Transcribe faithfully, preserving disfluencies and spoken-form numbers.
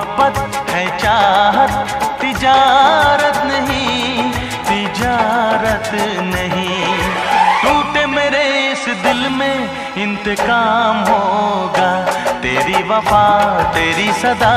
मोहब्बत है चाहत, तिजारत नहीं, तिजारत नहीं। टूटे मेरे इस दिल में इंतकाम होगा, तेरी वफा, तेरी सदा,